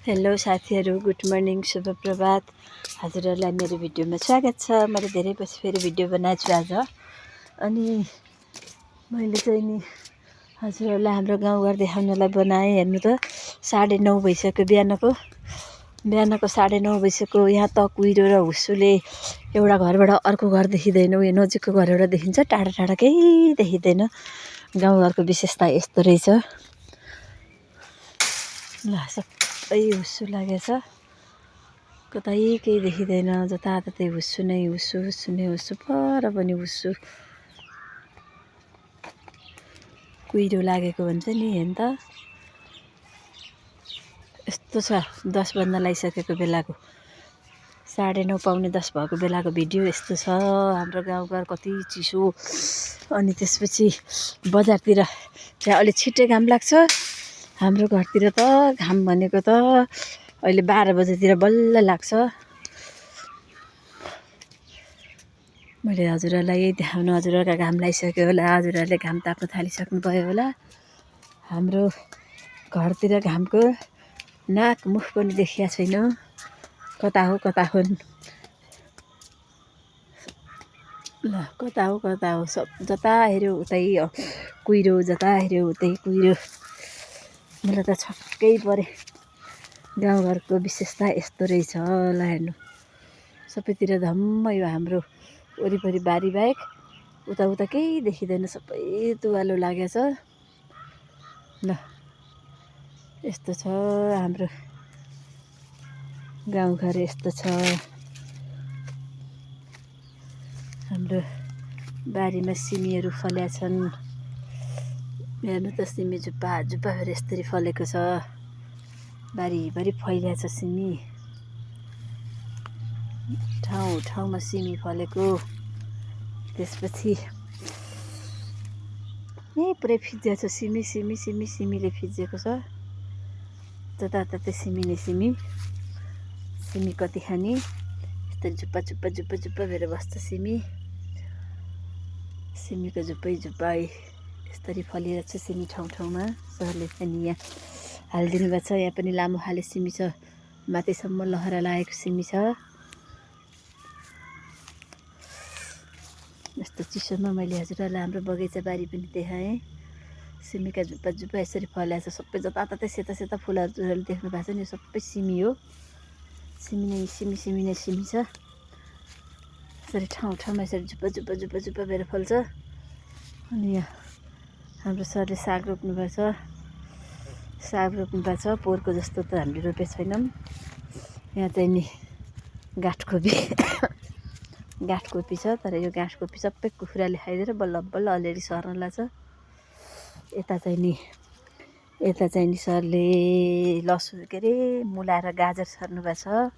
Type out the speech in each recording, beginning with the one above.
Hello साथीहरू, good morning, शुभ प्रभात। हजुरहरूलाई मेरो भिडियोमा स्वागत छ। मैले धेरै पछि फेरि भिडियो बनाएको छु आज। अनि मैले चाहिँ नि हजुरहरूलाई हाम्रो गाउँघर देखाउनलाई बनाएँ। हेर्नु त 9:30 भइसक्यो, बिहानको 9:30 भइसक्यो। यहाँ त कुहिरो र हुस्सुले एउटा घरबाट अर्को घर देखिँदैन। उयो नजिकको घरबाट देखिन्छ, टाढा टाढा केही देखिँदैन। गाउँघरको विशेषता यस्तो रहेछ। ल, सबै हुस्सु लागेछ, कतै केही देखिँदैन। जताततै हुस्सु नै हुस्सु, हुस्सु नै हुस्सु, पर पनि हुस्सु। कुहिरो लागेको भन्छ नि, हेर्नु त यस्तो छ। 10 बज्न लागिसकेको बेलाको 9:30 पाउने 10 भएको बेलाको भिडियो यस्तो छ। हाम्रो गाउँघर कति चिसो। अनि त्यसपछि बजारतिर चाहिँ अलि छिट्टै घाम लाग्छ। हाम्रो घरतिर त घाम भनेको त अहिले 12 बजेतिर बल्ल लाग्छ। मैले हजुरहरूलाई यही देखाउनु, हजुरहरूको घाम लागिसक्यो होला, हजुरहरूले घाम ताप्न थालिसक्नुभयो होला। हाम्रो घरतिर घामको नाक मुख पनि देखिया छैन। कता हो कता हुन्, ल कता हो, सब जता हेऱ्यो उतै कुहिरो, जता हेऱ्यो उतै कुहिरो। मलाई त छक्कै परे। गाउँघरको विशेषता यस्तो रहेछ। ल हेर्नु, सबैतिर धम्म यो हाम्रो वरिपरि बारी बाहेक उता केही देखिँदैन, सबै तुवालो लागेछ। ल यस्तो छ हाम्रो गाउँघर, यस्तो छ। हाम्रो बारीमा सिमीहरू फल्या छन्। हेर्नु त, सिमी जुप्पा जुप्पाहरू यसरी फलेको छ। बारीभरि फैलिया छ सिमी, ठाउँ ठाउँमा सिमी फलेको। त्यसपछि पुरै फिजिया छ सिमी, सिमी सिमी सिमीले फिजिएको छ। जताततै सिमी नै सिमी। सिमी कति खाने, यस्तरी जुप्पा जुप्पा जुप्पा जुप्पा भएर बस्छ सिमी। सिमीको जुप्पै जुप्पै यसरी फलिरहेको छ सिमी ठाउँ ठाउँमा। सरले पनि यहाँ हालिदिनु भएको छ। यहाँ पनि लामो खाले सिमी छ, माथिसम्म लहरा लागेको सिमी छ। यस्तो चिसोमा मैले हजुरहरूलाई हाम्रो बगैँचा बारी पनि देखाएँ। सिमीका जुप्पा जुप्पा यसरी फल्याएको छ। सबै जताततै सेता सेता फुलहरू देख्नु भएको छ नि, यो सबै सिमी हो। सिमी नै सिमी, सिमी नै सिमी छ। यसरी ठाउँ ठाउँमा यसरी जुप्पा जुप्पा जुप्पा जुप्पा भएर फल्छ। अनि यहाँ हाम्रो सरले साग रोप्नु भएको छ। साग रोप्नु भएको छ, पोहोरको जस्तो त हामीले रोपेको छैनौँ। यहाँ चाहिँ नि गाँठकोपी गाँठकोपी छ, तर यो गाँठकोपी सबै कुखुराले खाइदिएर बल्ल बल्ल अलिअलि सर्न लाग्छ। यता चाहिँ नि सरले लसुन के अरे मुला र गाजर सर्नु भएको छ।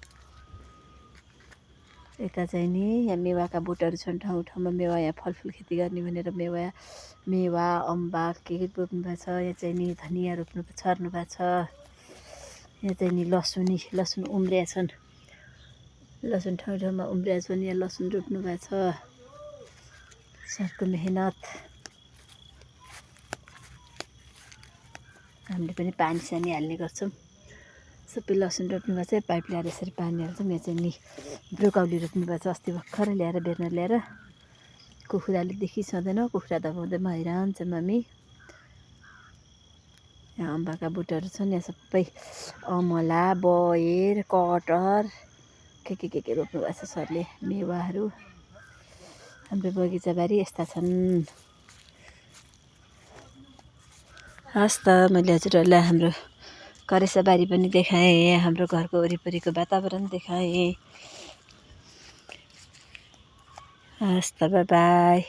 यता चाहिँ नि यहाँ मेवाका बोटहरू छन् ठाउँ ठाउँमा। मेवा यहाँ फलफुल खेती गर्ने भनेर मेवा अम्बा के रोप्नु भएको छ। यहाँ चाहिँ नि धनियाँ छर्नु भएको छ। यहाँ चाहिँ नि लसुन उम्रिया छन्। लसुन ठाउँ ठाउँमा उम्रिया छन्। यहाँ लसुन रोप्नु भएको छ। सरको मेहनत। हामीले पनि पानी सानी हाल्ने गर्छौँ। सबै लसुन रोप्नु भएको छ। पाइप ल्याएर यसरी पानी हाल्छौँ। यहाँ चाहिँ नि ब्रोकाउली रोप्नु भएको छ। अस्ति भर्खरै ल्याएर बेर्ना ल्याएर। कुखुराले देखिसक्दैन, कुखुरा दबाउँदैमा हैरान छ मामी। यहाँ अम्बाका बोटहरू छन्। यहाँ सबै अमला, बयर, कटहर के रोप्नु भएको छ सरले। मेवाहरू। हाम्रो बगैँचा बारी यस्ता छन्। हस् त, मैले हजुरहरूलाई हाम्रो करेसा बारी पनि देखाएँ, हाम्रो घरको वरिपरिको वातावरण देखाएँ। हस् त, बाई बाई।